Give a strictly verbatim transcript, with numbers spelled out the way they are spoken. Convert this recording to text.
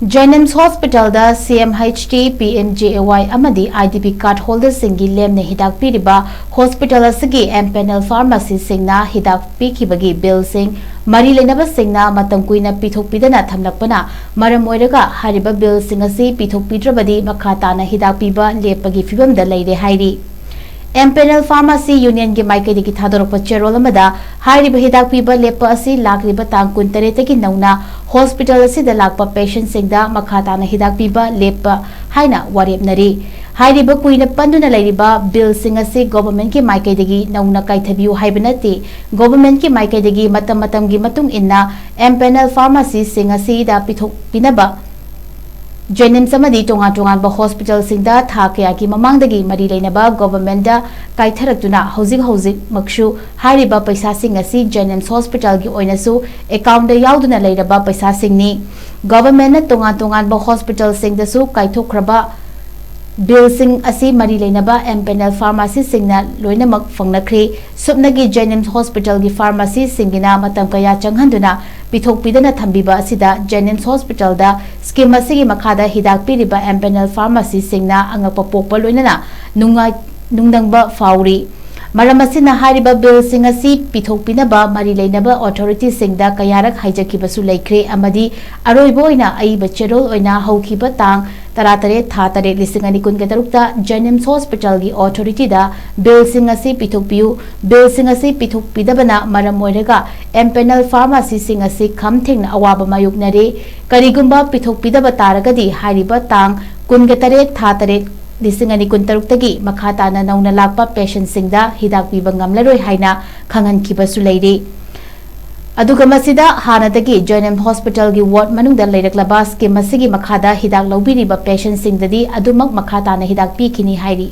ꯖꯦꯅꯤꯝꯁ ꯍꯣꯁꯄꯤꯇꯥꯜꯗ C M H T, P M J A Y ꯑꯃꯗꯤ I D B card ꯍꯣꯜꯗꯔꯁꯤꯡꯒꯤ ꯂꯦꯝꯅ ꯍꯤꯗꯥꯛ ꯄꯤꯔꯤꯕ ꯍꯣꯁꯄꯤꯇꯥꯜ ꯑꯁꯤꯒꯤ ꯑꯦꯝꯄꯦꯅꯦꯜ ꯐꯥꯔꯃꯥꯁꯤꯁꯤꯡꯅ ꯍꯤꯗꯥꯛ ꯄꯤꯈꯤꯕꯒꯤ ꯕꯤꯜꯁꯤꯡ ꯃꯔꯤ ꯂꯩꯅꯕꯁꯤꯡꯅ ꯃꯇꯝ ꯀꯨꯏꯅ ꯄꯤꯊꯣꯛꯄꯤꯗꯅ ꯊꯝꯂꯛꯄꯅ ꯃꯔꯝ ꯑꯣꯏꯔꯒ ꯍꯥꯏꯔꯤꯕ ꯕꯤꯜꯁꯤꯡ ꯑꯁꯤ ꯄꯤꯊꯣꯛꯄꯤꯗ꯭ꯔꯕꯗꯤ ꯃꯈꯥ ꯇꯥꯅ ꯍꯤꯗꯥꯛ ꯄꯤꯕ ꯂꯦꯞꯄꯒꯤ ꯐꯤꯕꯝꯗ ꯂꯩꯔꯦ ꯍꯥꯏꯔꯤ꯫ ꯑꯦꯝꯄꯦꯅꯦꯜ ꯐꯥꯔꯃꯥꯁꯤ ꯌꯨꯅꯤꯌꯟꯒꯤ ꯃꯥꯏꯀꯩꯗꯒꯤ ꯊꯥꯗꯣꯔꯛꯄ ꯆꯦꯔꯣꯜ ꯑꯃꯗ ꯍꯥꯏꯔꯤꯕ ꯍꯤꯗꯥꯛ ꯄꯤꯕ ꯂꯦꯞꯄ ꯑꯁꯤ ꯂꯥꯛꯂꯤꯕ ꯇꯥꯡ ꯀꯨꯟꯇꯔꯦꯠꯇꯒꯤ ꯅꯧꯅ ꯍꯣꯁꯄꯤꯇꯥꯜ ꯑꯁꯤꯗ ꯂꯥꯛꯄ ꯄꯦꯁꯦꯟꯁꯤꯡꯗ ꯃꯈꯥ ꯇꯥꯅ ꯍꯤꯗꯥꯛ ꯄꯤꯕ ꯂꯦꯞꯄ ꯍꯥꯏꯅ ꯋꯥꯔꯦꯞꯅꯔꯤ꯫ ꯍꯥꯏꯔꯤꯕ ꯀꯨꯏꯅ ꯄꯟꯗꯨꯅ ꯂꯩꯔꯤꯕ ꯕꯤꯜꯁꯤꯡ ꯑꯁꯤ ꯒꯣꯚꯔꯟꯃꯦꯟꯠꯀꯤ ꯃꯥꯏꯀꯩꯗꯒꯤ ꯅꯧꯅ ꯀꯥꯏꯊꯕꯤꯌꯨ ꯍꯥꯏꯕ ꯅꯠꯇꯦ꯫ ꯒꯣꯚꯔꯟꯃꯦꯟꯠꯀꯤ ꯃꯥꯏꯀꯩꯗꯒꯤ ꯃꯇꯝ ꯃꯇꯝꯒꯤ ꯃꯇꯨꯡ ꯏꯟꯅ ꯑꯦꯝꯄꯦꯅꯦꯜ ꯐꯥꯔꯃꯥꯁꯤꯁꯤꯡ ꯑꯁꯤꯗ ꯄꯤꯊꯣꯛꯄꯤꯅꯕ ꯖꯦꯅꯤꯝꯁ ꯑꯃꯗꯤ ꯇꯣꯉꯥꯟ ꯇꯣꯉꯥꯟꯕ ꯍꯣꯁꯄꯤꯇꯥꯜꯁꯤꯡꯗ ꯊꯥ ꯀꯌꯥꯒꯤ ꯃꯃꯥꯡꯗꯒꯤ ꯃꯔꯤ ꯂꯩꯅꯕ ꯒꯣꯚꯔꯟꯃꯦꯟꯠꯇ ꯀꯥꯏꯊꯔꯛꯇꯨꯅ ꯍꯧꯖꯤꯛ ꯍꯧꯖꯤꯛꯃꯛꯁꯨ ꯍꯥꯏꯔꯤꯕ ꯄꯩꯁꯥꯁꯤꯡ ꯑꯁꯤ ꯖꯦꯅꯤꯝꯁ ꯍꯣꯁꯄꯤꯇꯥꯜꯒꯤ ꯑꯣꯏꯅꯁꯨ ꯑꯦꯀꯥꯎꯟꯠꯇ ꯌꯥꯎꯗꯨꯅ ꯂꯩꯔꯕ ꯄꯩꯁꯥꯁꯤꯡꯅꯤ꯫ ꯒꯣꯚꯔꯟꯃꯦꯟꯠꯅ ꯇꯣꯉꯥꯟ ꯇꯣꯉꯥꯟꯕ ꯍꯣꯁꯄꯤꯇꯥꯜꯁꯤꯡꯗꯁꯨ ꯀꯥꯏꯊꯣꯛꯈ꯭ꯔꯕ ꯕꯤꯜꯁꯤꯡ ꯑꯁꯤ ꯃꯔꯤ ꯂꯩꯅꯕ ꯑꯦꯝꯄꯦꯅꯦꯜ ꯐꯥꯔꯃꯥꯁꯤꯁꯤꯡꯅ ꯂꯣꯏꯅꯃꯛ ꯐꯪꯅꯈ꯭ꯔꯦ꯫ ꯁꯨꯞꯅꯒꯤ ꯖꯦꯅꯤꯝꯁ ꯍꯣꯁꯄꯤꯇꯥꯜꯒꯤ ꯐꯥꯔꯃꯥꯁꯤꯁꯤꯡꯒꯤꯅ ꯃꯇꯝ ꯀꯌꯥ ꯆꯪꯍꯟꯗꯨꯅ ꯄꯤꯊꯣꯛꯄꯤꯗꯅ ꯊꯝꯕꯤꯕ ꯑꯁꯤꯗ ꯖꯦꯅꯤꯝꯁ ꯍꯣꯁꯄꯤꯇꯥꯜꯗ ꯁ꯭ꯀꯤꯝ ꯑꯁꯤꯒꯤ ꯃꯈꯥꯗ ꯍꯤꯗꯥꯛ ꯄꯤꯔꯤꯕ ꯑꯦꯝꯄꯦꯅꯦꯜ ꯐꯥꯔꯃꯥꯁꯤꯁꯤꯡꯅ ꯑꯉꯛꯄ ꯄꯣꯛꯄ ꯂꯣꯏꯅꯅ ꯅꯨꯡꯉꯥꯏ-, ꯅꯨꯡꯗꯪꯕ ꯐꯥꯎꯔꯤ꯫ ꯃꯔꯝ ꯑꯁꯤꯅ ꯍꯥꯏꯔꯤꯕ ꯕꯤꯜꯁꯤꯡ ꯑꯁꯤ ꯄꯤꯊꯣꯛꯄꯤꯅꯕ ꯃꯔꯤ ꯂꯩꯅꯕ ꯑꯣꯊꯣꯔꯤꯇꯤꯁꯤꯡꯗ ꯀꯌꯥꯔꯛ ꯍꯥꯏꯖꯈꯤꯕꯁꯨ ꯂꯩꯈ꯭ꯔꯦ ꯑꯃꯗꯤ ꯑꯔꯣꯏꯕ ꯑꯣꯏꯅ ꯑꯏꯕ ꯆꯦꯔꯣꯜ ꯑꯣꯏꯅ ꯍꯧꯈꯤꯕ ꯇꯥꯡ ꯇꯔꯥꯇꯔꯦꯠ ꯊꯥ ꯇꯔꯦꯠ ꯂꯤꯁꯤꯡ ꯑꯅꯤ ꯀꯨꯟꯒ ꯇꯔꯨꯛꯇ ꯖꯦꯅꯤꯝꯁ ꯍꯣꯁꯄꯤꯇꯥꯜꯒꯤ ꯑꯣꯊꯣꯔꯤꯇꯤꯗ ꯕꯤꯜꯁꯤꯡ ꯑꯁꯤ ꯄꯤꯊꯣꯛꯄꯤꯌꯨ, ꯕꯤꯜꯁꯤꯡ ꯑꯁꯤ ꯄꯤꯊꯣꯛꯄꯤꯗꯕꯅ ꯃꯔꯝ ꯑꯣꯏꯔꯒ ꯑꯦꯝꯄꯦꯅꯦꯜ ꯐꯥꯔꯃꯥꯁꯤꯁꯤꯡ ꯑꯁꯤ ꯈꯝ ꯊꯦꯡꯅ ꯑꯋꯥꯕ ꯃꯥꯌꯣꯛꯅꯔꯦ꯫ ꯀꯔꯤꯒꯨꯝꯕ ꯄꯤꯊꯣꯛꯄꯤꯗꯕ ꯇꯥꯔꯒꯗꯤ ꯍꯥꯏꯔꯤꯕ ꯇꯥꯡ ꯀꯨꯟꯒ ꯇꯔꯦꯠ ꯊꯥ ꯇꯔꯦꯠ ꯂꯤꯁꯤꯡ ꯑꯅꯤ ꯀꯨꯟꯇꯔꯨꯛꯇꯒꯤ ꯃꯈꯥ ꯇꯥꯅ ꯅꯧꯅ ꯂꯥꯛꯄ ꯄꯦꯁꯦꯟꯁꯤꯡꯗ ꯍꯤꯗꯥꯛ ꯄꯤꯕ ꯉꯝꯂꯔꯣꯏ ꯍꯥꯏꯅ ꯈꯪꯍꯟꯈꯤꯕꯁꯨ ꯂꯩꯔꯤ꯫ ꯑꯗꯨꯒ ꯃꯁꯤꯗ ꯍꯥꯟꯅꯗꯒꯤ ꯖꯦꯅꯤꯝꯁ ꯍꯣꯁꯄꯤꯇꯥꯜꯒꯤ ꯋꯥꯔꯗ ꯃꯅꯨꯡꯗ ꯂꯩꯔꯛꯂꯕ ꯁ꯭ꯀꯤꯝ ꯑꯁꯤꯒꯤ ꯃꯈꯥꯗ ꯍꯤꯗꯥꯛ ꯂꯧꯕꯤꯔꯤꯕ ꯄꯦꯁꯦꯟꯁꯤꯡꯗꯗꯤ ꯑꯗꯨꯃꯛ ꯃꯈꯥ ꯇꯥꯅ ꯍꯤꯗꯥꯛ ꯄꯤꯈꯤꯅꯤ ꯍꯥꯏꯔꯤ꯫